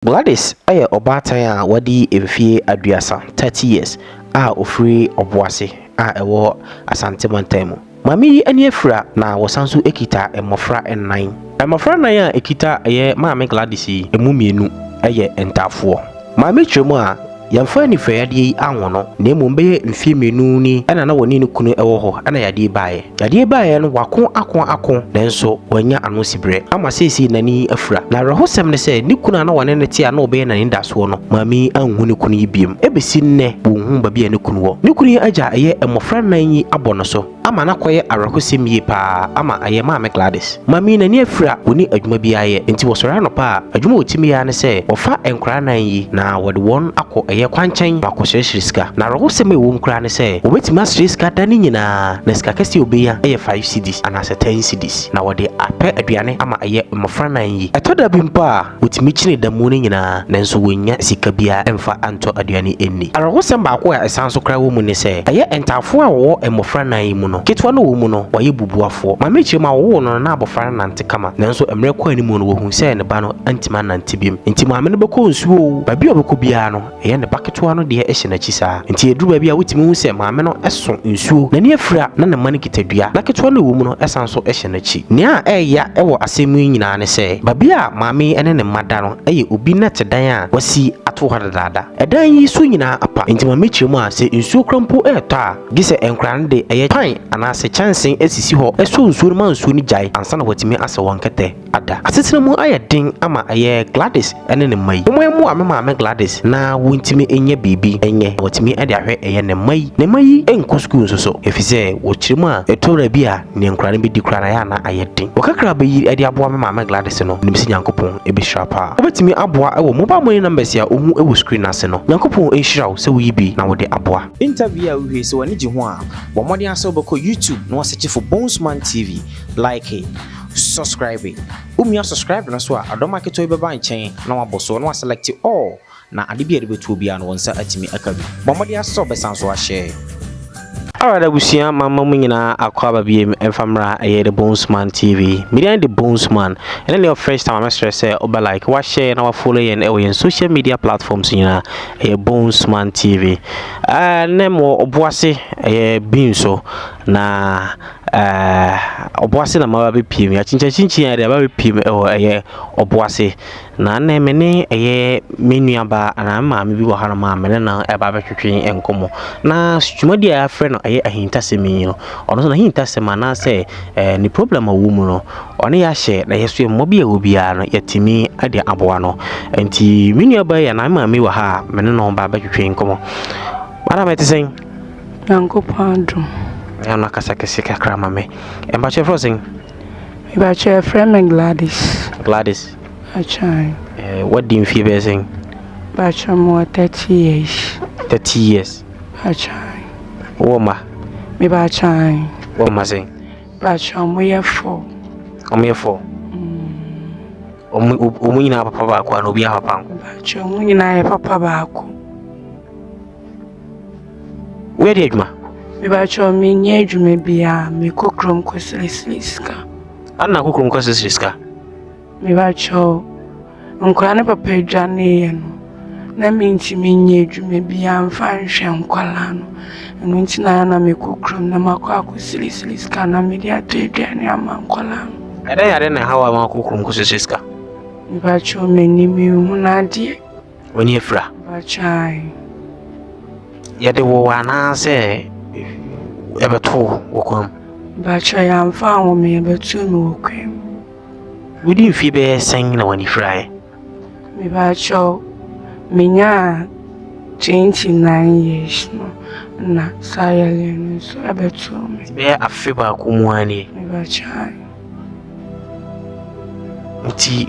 Gladys yɛ ɔbaatan a wadi mfeɛ 30, 30 years, a ɔfiri Obuasi a ɛwɔ Asante mantam mu. Maame yi ani afira na wɔsan nso kita mmɔfra nnan. Mmɔfra nnan a ɛkita ɛyɛ Maame Gladys yi, ɛmu mmienu yɛ ntaafoɔ. Maame kyerɛ mu a, yɛmfa anifurayadeɛ yi anwo no, na mmom bɛyɛ mfeɛ 2 ni ɛna na wɔne ne kunu wɔ hɔ ɛna yadeɛ baeɛ. Yadeɛ baeɛ no, wako ako ako nanso wanya ano siberɛ ama seesei n'ani afira. Na awerɛhosɛm ne sɛ ne kunu a na wɔne no te a na ɔbɛyɛ n'anidasoɔ no, maame yi anhu ne kunu yi biom. Ɛbɛsi nnɛ wɔnhu baabi a ne kunu wɔ. Ne kunu yi agya ɛyɛ mmɔfra nnan yi abɔ no so ama no akɔyɛ awerɛhosɛm yie paa ama ɛyɛ Maame Gladys. Maame yi n'ani afira, ɔnni adwuma biara yɛ, nti wɔsɔre anɔpa a, adwuma a ɔtumi yɛ ara ne sɛ wɔfa nkwadaa nnan yi na wɔde wɔn akɔ ɛyɛ kwankyɛn na wakɔsrɛsrɛ sika. Na awerɛhosɛm a ɛwɔ mu koraa ne sɛ wɔbɛtumi asrɛ sika da no nyinaa na sika kɛseɛ a ɔbɛnya yɛ 5 cedis anaasɛ 10 cedis na wɔde apɛ aduane ama ɛyɛ mmɔfra nnan yi. Ɛtɔ da bi mpo a wɔtumi kyini da mu no nyinaa nanso wɔnnya sika biara mfa antɔ aduane nni. Awerɛhosɛm baako a ɛsan so koraa wɔ mu ne sɛ ɛyɛ ntaafoɔ a wɔwɔ mmɔfra nnan yi mu no, ketewa no wɔ mu no, wɔayɛ bubuafoɔ. Maame kyerɛ mu a wɔwoo no no na abɔfra no nante kama, nanso mmerɛ kɔ anim no wɔhuu sɛ ne ba no antumi anante biom. Nti maame no bɛkɔ nsuo o, baabi a ɔbɛkɔ biara no, ɛyɛ ne ba ketewa no deɛ hyɛ n'akyi saa. Nti ɛduru baabi a wotumi hu sɛ maame no so nsuo, n'ani afira na ne mma no kita dua, na ketewa no a ɛwɔ mu no san so hyɛ n'akyi. Nea ɛyɛ ya wɔ asɛm yi nyinaa ne sɛ, baabi a maame yi ne ne mma da no yɛ obi nnɛte dan a wasi ato hɔ dedaada. Ɛdan yi so nyinaa apa, enti maame kyerɛ mu a sɛ nsuo koraa mpo retɔ a, gye sɛ nkwadaa no de ɛyɛ pan anaasɛ kyɛnsee asisi hɔ sɔ nsuo no ma nsuo no gyae ansa na wɔatumi asɛ wɔn kɛtɛ ada. Asetena mu ayɛ den ama ɛyɛ Gladys ne ne mma yi. Momma yɛmmoa me maame Gladys na wɔntumi nyɛ biribi nyɛ na watumi de ahwɛ ɛyɛ ne mma yi. Ne mma yi nkɔ sukuu nso so efisɛ wɔkyerɛ mu a ɛtɔ berɛ bi a nea nkwadaa no bɛdi koraa no ayɛ a na ayɛ den. Wɔ kakra a bɛyi de aboa me maame Gladys no, menim sɛ Nyankopɔn bɛhyira paa. Wobɛtumi aboa wɔ mobile money numbers a wohu wɔ screen no ase no. Nyankopɔn nhyira wo sɛ woyi bi na wode aboa. Interview a wohwɛ yi, sɛ w'ani gye ho a, bɔ mmɔden ara sɛ wobɛkɔ YouTube na woasɛkye for Bonesman TV, like, subscribe. Womia subscribe no so a, adɔma ketewa bi bɛba nkyɛn na wabɔ so na waselect all na ade bi a yɛde bɛto obiara no wo nsa atumi aka bi. Bɔ mmɔden ara sɛ wobɛsan so ahyɛ. Alright abusua mama mu nyinaa akɔ aba biem mfa mmra ɛyɛ The Bonesman TV. Media ne The Bonesman. Ɛne ne first time a mɛsrɛ sɛ wobɛ like, wahyɛ na wafollow yɛn ɛwɔ yɛn social media platforms nyinaa. Ɛyɛ Bonesman TV. Ɛɛ ne mo Obuasi ɛyɛ bi nso na ɛɛ Obuasi na maba bɛpie mu. Akyinkyakyinkyin a yɛde aba bɛpie mu ɛwɔ ɛyɛ Obuasi. Na nnɛ me ne ɛyɛ me nuabaa anaa me maame bi wɔ hanom a me ne no ɛreba abɛtwetwe nkɔmmɔ. Na dwumadie a yɛafrɛ no ɛyɛ ahintasɛm yi no, ɔno nso n'ahintasɛm anaasɛ ɛɛ ne problem a ɔwɔ mu no, ɔne yɛ ahyɛ na yɛ so mmoa bi a ɛwɔ biara no yɛatumi de aboa no. Nti me nuabaa yi anaa me maame yi wɔ ha a me ne no ba abɛtwetwe nkɔmmɔ. Madam, ɛte sɛn? Nyankopɔn adom. Ɛyɛ no akasa kɛse kakra ma me. Mpakyɛ frɛ sɛn? Mepakyɛ yɛfrɛ me Gladys. Gladys. Akyan. Wadi mfie bɛyɛ sɛn? Pakyɛ mewɔ 30 years. 30 years. Akyan. Wowɔ mma? Mepakyan. Wowɔ mma sɛn? Pakyɛ ɔmo yɛ 4. Ɔmo yɛ 4. Ɔmo nyinaa papa baako anaa obiara papa nko? Pakyɛ ɔmo nyinaa yɛ papa baako. Woyɛ de adwuma? Mepakyɛ menyɛ adwuma biara, mekɔ kurom kɔsrɛsrɛ sika. Ana kɔ kurom kɔsrɛsrɛ sika? Mepakyɛ nkwadaa ne papa adwaneeɛ no, na mentumi nyɛ adwuma biara mfa nhwɛ nkwadaa no. Ɛno nti na na mekɔ kurom na makɔ akɔsrɛsrɛ sika na mede atɔ aduane ama nkwadaa no. Ɛdɛn yare na ɛha wo a makɔ kurom kɔsrɛsrɛ sika? Mepakyɛ m'ani menhunu adeɛ. W'ani afira? Mepakyɛ Yɛde wo anaasɛ ɛbɛto wo wɔ kwan mu? Mepakyɛ yɛamfa anwo me, yɛbɛtoo me wɔ kwan mu. Wodi mfie bɛyɛ sɛn na w'ani firaeɛ? Mepakyɛ menyaa 29 years no na saa yareɛ no nso ɛbɛtoo me. Bɛyɛ afe baako mu ara nie. Mepakyɛ. Nti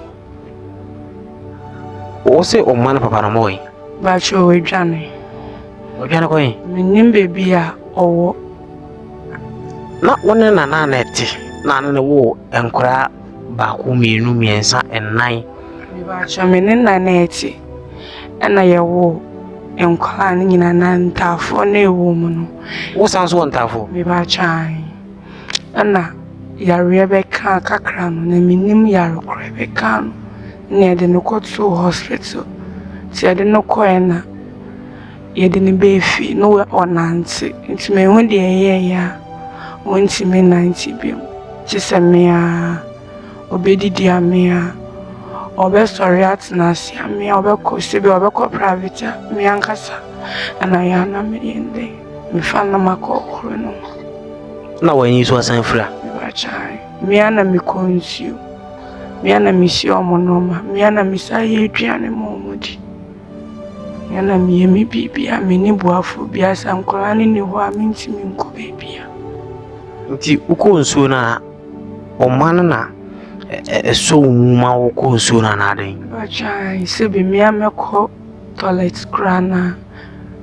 wo sɛ ɔma no papa no mɔ yi? Mepakyɛ wadwane. Wadwane kɔ yi? Mennim baabi a ɔwɔ. Na wo ne nana na ɛte na ne ne wo nkwadaa baako mmienu mmiɛnsa nnan. Mepakyɛ me ne nana ɛte ɛna yɛwɔ nkwadaa no nyinaa na ntaafoɔ no ɛwɔ mu no. Wo san so wɔ ntaafoɔ? Mepakyɛ ɛna yareɛ bɛka kakra no na mennim yare korɔ ɛbɛka no. Na yɛde no kɔtoo hospital. Nti yɛde no kɔeɛ na yɛde no baa fie na ɔnante. Nti manhu deɛ ɛyɛeɛ a ɔntumi nnante bio. Gye sɛ me ara. Ɔbɛdidi a me ara. Ɔbɛsɔre atena ase a me ara. Ɔbɛkɔ sɛbi ɔbɛkɔ private a me ankasa. Ɛna yɛ a na meyɛ no dɛn? Mefa no na makɔ kuro no mu. Na w'ani nso asan afira? Mebakyɛw, me ara na mekɔ nsuo. Me ara na mesi wɔn nneɛma. Me ara na mesan yɛ aduane ma wɔdi. Me ara na meyɛ me biribiara. Menni boafoɔ biara. Sɛ nkwadaa no nni hɔ a, mentumi nkɔ baabiara. Nti wokɔ nsuo no a, wo mma no na ɛsɔ wo mu ma wokɔ nsuo no anaa dɛn? Mebakyɛw, sɛbi me ara mɛkɔ toilet koraa no a,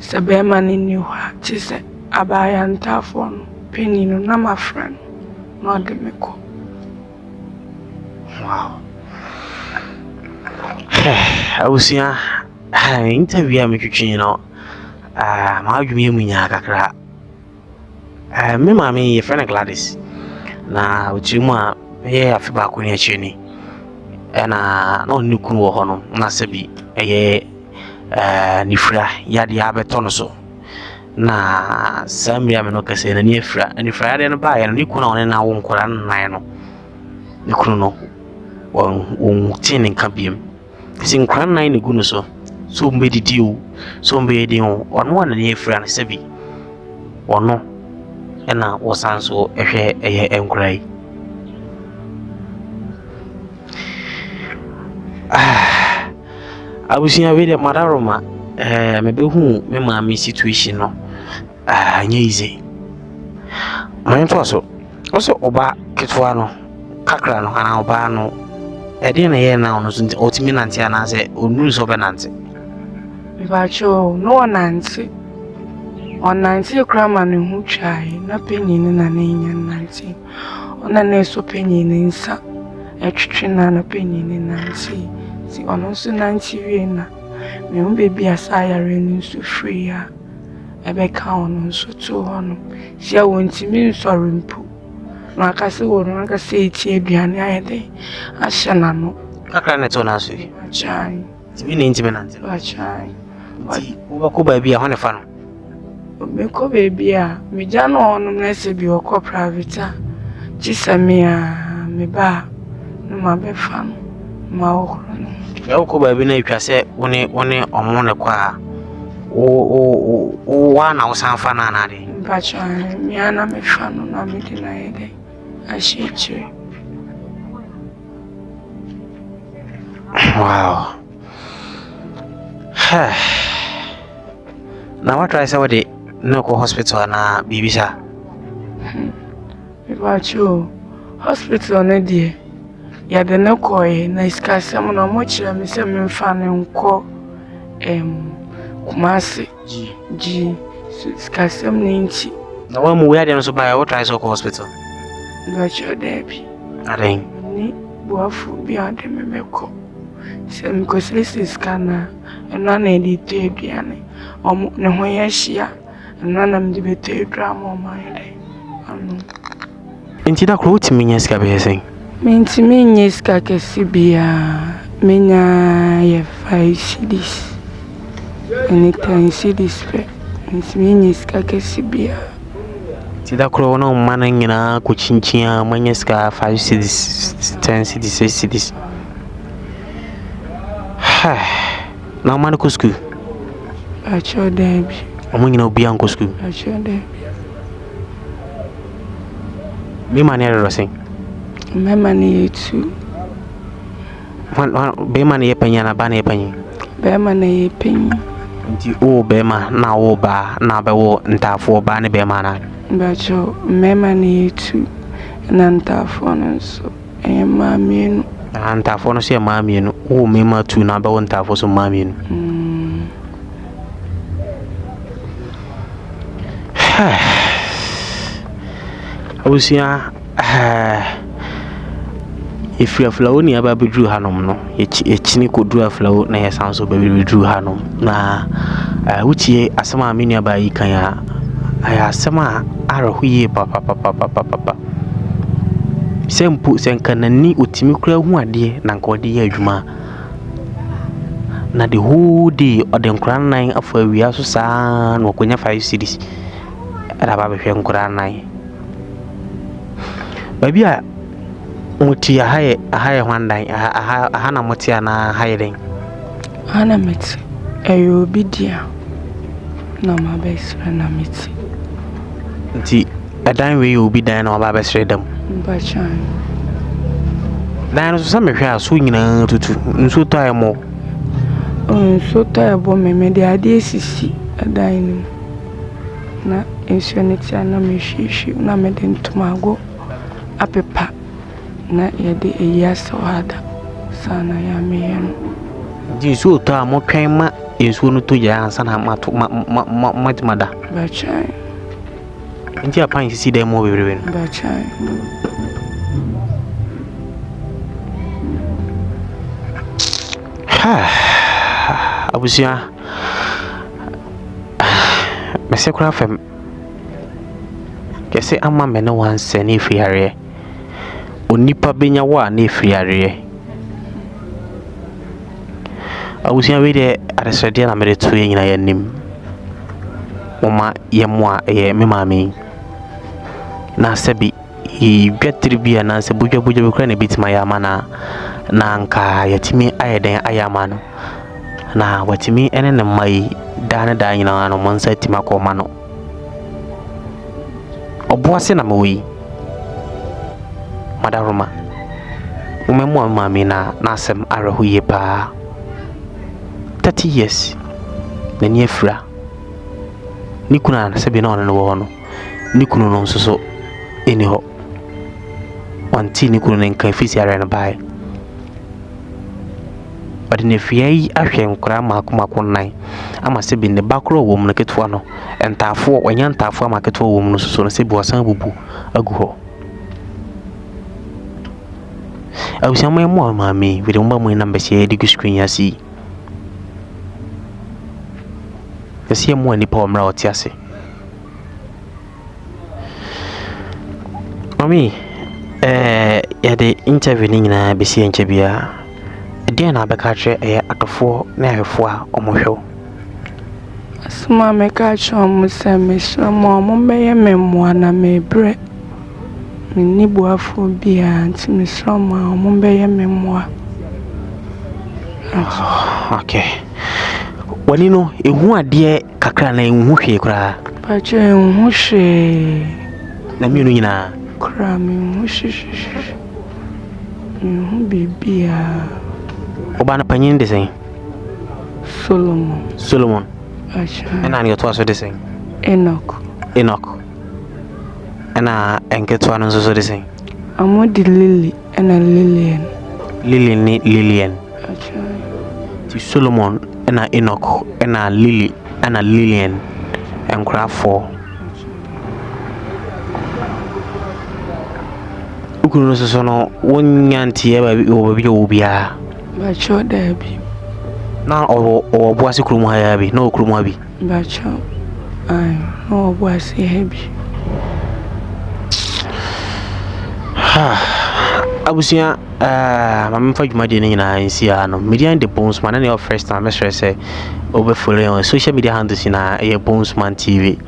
sɛ bɛrima no nni hɔ a, gye sɛ abaayewa ntaafoɔ no, panin no, na mafrɛ no na ɔde me kɔ. Wow. Abusua, interview a metwetwe no, ah, m'adwene yɛ mu nyaa kakra. Me maame yɛfrɛ no Gladys, na ɔkyerɛ mu a bɛyɛ afe baako ne akyire ni ɛna na ɔne ne kunu wɔ hɔ no na sɛbi ɛyɛ ne fira yadeɛ abɛtɔ no so. Na saa mmere a me ne wo kasa yi, n'ani afira. Anifira yadeɛ no baeɛ no, ne kunu a ɔne no awo nkwadaa nnan no, ne kunu no, wɔntee ne nka biom. Sɛ nkwadaa nnan na egu no so, sɛ wɔbɛdidi o, sɛ wɔbɛyɛ den o, ɔno a n'ani afira no sɛbi ɔno ɛna wɔsan so hwɛ ɛyɛ nkwadaa yi. Ah, abusua wei deɛ madaroma ɛɛ mebɛhu me maame situation no ah ɛnyɛ easy. Maame ntoa so, ɔsɛ ɔba ketewa no kakra no anaa ɔbaa no ɛdeɛ na ɛyɛ na ɔno nso nti ɔtumi nante anaasɛ ɔnuru sɛ ɔbɛnante. Mepakyɛw, na ɔnante. Ɔnante koraa ma ne ho twae na panyin no na na enya nnante. Ɔna na ɛsɔ panyin no nsa ɛtwetwe no a na panyin no nante. Nti ɔno nso nante wie na mehu baabi a saa yareɛ no nso firi a ɛbɛka ɔno nso too hɔ no. Sɛ wɔntumi nsɔre mpo na waka sɛ ɔno ankasa reti aduane ayɛ dɛn ahyɛ n'ano. Kakra na ɛtoo n'aso yi. Akyɛe. Ntumi na ntumi nante no. Akyɛe. Nti wobɛkɔ baabi a hɔ ne fa no. Mekɔ baabi a, megya no wɔ hɔnom na sɛ bi ɔkɔ private a, gye sɛ me ara meba a na mabɛfa no na mahohoro ne ho. Sɛ wokɔ baabi na etwa sɛ wo ne wo ne ɔmo na ɛkɔ a, wo wo wo wo ara na wosan fa no anaa deɛ? Mpakyɛ ahe, me ara na mefa no na mede no ayɛ dɛn ahyɛ akyire. Wow. Na woatry sɛ wode no kɔ hospital anaa biribi saa? Hmm. Mepakyɛ o, hospital no deɛ yɛde no kɔeɛ na sikasɛm no ɔmo kyerɛ me sɛ memfa no nkɔ ɛm Kumasi. Gyi. Gyi. So sikasɛm no nti. Na wɔn mu wei adeɛ no nso baeɛ wotry sɛ wokɔ hospital? Mepakyɛ daabi. Adɛn? Ne boafo bi a ɔde me bɛkɔ. Sɛ mekɔsiesie sika no a, ɛno ara na yɛde tɔ aduane. Ɔmo ne ho yɛ hye a, ɛno ara na mede bɛtɔ aduro ama ɔmo ayɛ dɛn anom. Nti da koro wotumi nya sika bɛyɛ sɛn? Mentumi nyɛ sika kɛse biara. Menya yɛ 5 cedis ɛne 10 cedis pɛ. Mentumi nyɛ sika kɛse biara. Nti da koro wo ne wo mma no nyinaa kɔkyinkyin a moanya sika 5 cedis, 10 cedis, 6 cedis. Na wo mma no kɔ sukuu? Pakyɛw daabi. Wɔn nyinaa obiara nkɔ sukuu? Pakyɛw daabi. Mmarima no yɛ dodoɔ sɛn? Mmarima no yɛ two. Barima no yɛ panyin anaa baa no yɛ panyin? Barima no yɛ panyin. Nti wowɔ barima na wowɔ baa na wobɛwo ntaafoɔ baa ne barima anaa? Mpakyɛw mmarima no yɛ two ɛna ntaafoɔ no nso. Ɛyɛ mmaa mmienu. Ah, ntaafoɔ no nso yɛ mmaa mmienu. Wowɔ mmarima tu na abɛwo ntaafoɔ nso mmaa mmienu. Abusua, yɛfiri Aflao na yɛaba abɛduru hanom no. Yɛkyini kɔduru Aflao na yɛsan nso bɛduru hanom. Na wotie asɛm a me nuabaa yi kan a, ɛyɛ asɛm a awerɛho yie papapapapapa. Sɛ mpo sɛ nka n'ani ɔtumi koraa hu adeɛ na nka ɔde yɛ adwuma a. Na the whole day ɔde nkwadaa nnan afa awia so saa na wakɔnya 5 cedis ɛde aba abɛhwɛ nkwadaa nnan. Baabi a mote aha yɛ aha yɛ hwan dan? Aha aha aha na mote anaa ha yɛ dɛn? Ha na mete. Ɛyɛ obi dea na mabɛsrɛ na mete. Nti ɛdan wei yɛ obi dan na waba abɛsrɛ da mu? Mpakyɛw. Dan no so sɛ mehwɛ a so nyinaa tutu. Nsuo tɔ a ɛmmɔ? Nsuo tɔ a ɛbɔ me. Mede adeɛ sisi ɛdan no mu na nsuo no te a na mehwiehwie na mede ntomago apepa na yɛde ayi asɛ hɔ ada. Saa na yɛ a meyɛ no. Nti nsuo tɔ a motwɛn ma nsuo no tɔ gyae ansa na moato ma ma ma moatumi ada? Mpakyɛw. Nti a pan sisi dan mu hɔ bebrebe no? Mpakyɛw. Abusua, mese koraa fam. Kɛse ama me ne wansɛ ne ɛfiri yareɛ. Onipa bɛnya wo a na ɛfiri yareɛ. Abusua wei deɛ adesrɛdeɛ na mede to yɛn nyinaa yɛn anim. Momma yɛmmoa ɛyɛ me maame yi. Na sɛbi dwatiri bi anaasɛ bodwabodwa bi koraa na ɛbɛtumi ayɛ ama no a, na anka yɛatumi ayɛ dɛn ayɛ ama no. Na watumi ne ne mma yi daa ne daa nyinaa no wɔn nsa atumi akɔ ɔma no. Ɔboase na mewɔ yi. Madaroma. Mommɛmmoa me maame na n'asɛm awerɛho yie paa. 30 years n'ani afira. Ne kunu a sɛbi na ɔne no wɔ hɔ no, ne kunu no nso so ɛni hɔ. Ɔntee ne kunu no nka ɛfiri sɛ yareɛ no baeɛ. Ɔde n'afua yi ahwɛ nkwadaa mmaako mmaako nnan ama sɛbi ne ba korɔ a ɔwɔ mu no ketewa no, ntaafoɔ, wanya ntaafoɔ ama ketewa a ɔwɔ mu no nso so no sɛbi wasan abubu agu hɔ. Abusua mo mmoa maame yi, mede mo ba mu numbers yi de gu screen yi ase yi. Yɛsɛ yɛmmoa nnipa wɔ mmerɛ a wɔte ase. Mami, yɛde interview no nyinaa bɛsi yɛn nkyɛ biara. Ɛdeɛn na wobɛka akyerɛ ɛyɛ adɔfoɔ ne ahwɛfoɔ a wɔhwɛ wo? Asɛm a mɛka akyerɛ wɔn sɛ mesrɛ mo a wɔmmɛyɛ me mmoa na merebrɛ. Menni boafoɔ biara nti mesrɛ wɔn a wɔmmɛyɛ me mmoa. Okay. W'ani no, ɛhu adeɛ kakra na ɛnhu hwee koraa? Pakyɛ ɛnhu hwee. Na mmienu nyinaa? Koraa menhu hwehwehwɛ. Menhu biribiara. Wo ba no panyin de sɛn? Solomon. Solomon. Pakyɛ. Ɛna nea ɔtoa so de sɛn? Enoch. Enoch. Ɛna nketewa no nso so de sɛn? Ɔmo de Lily ɛna Lillian. Lily ne Lillian. Pakyɛ. Nti Solomon ɛna Enoch ɛna Lily ɛna Lillian nkorafoɔ. Wo kunu no nso so no wonnya nteɛ baabi wɔ baabi a ɔwɔ biara. Mpakyɛw daabi. Na ɔwɔ ɔwɔ Boase kurom ha yi bi na ɔwɔ kurom ha bi. Mpakyɛw ae na ɔwɔ Boase ha bi. Abusua ɛɛ ma memfa dwumadie no nyinaa nsi ha no. Media de Bonesman ɛna ɛyɛ first time mɛsrɛ sɛ wobɛfollow yɛn wɔ social media handles nyinaa ɛyɛ Bonesman TV.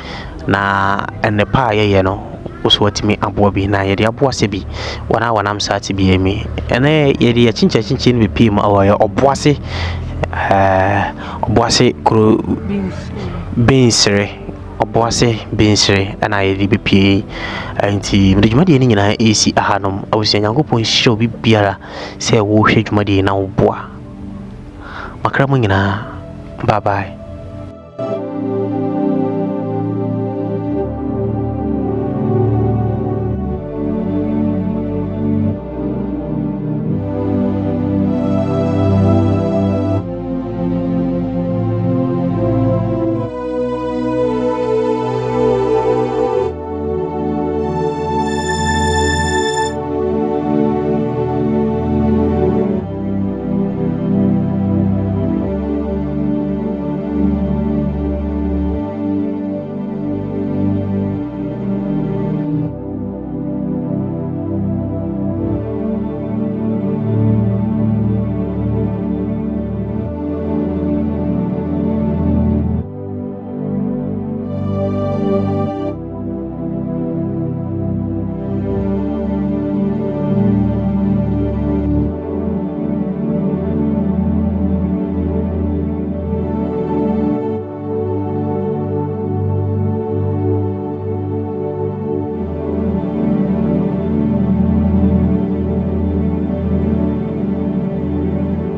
Na nnepa a yɛyɛ no wo so watumi aboa bi na yɛde aboa sɛ bi wɔn a wɔnam saa te bi mi. Ɛnɛ yɛde yɛkyinkyinkyin no bɛpie mu ɛwɔ yɛ Ɔboase ɛɛ Ɔboase kuro Bensere Ɔboase Bensere ɛna yɛde bɛpie nti mede dwumadie no nyinaa ɛresi ahanom. Abusua Nyankopɔn nhyira obi biara sɛ wohwɛ dwumadie na woboa. Makra mu nyinaa bye bye.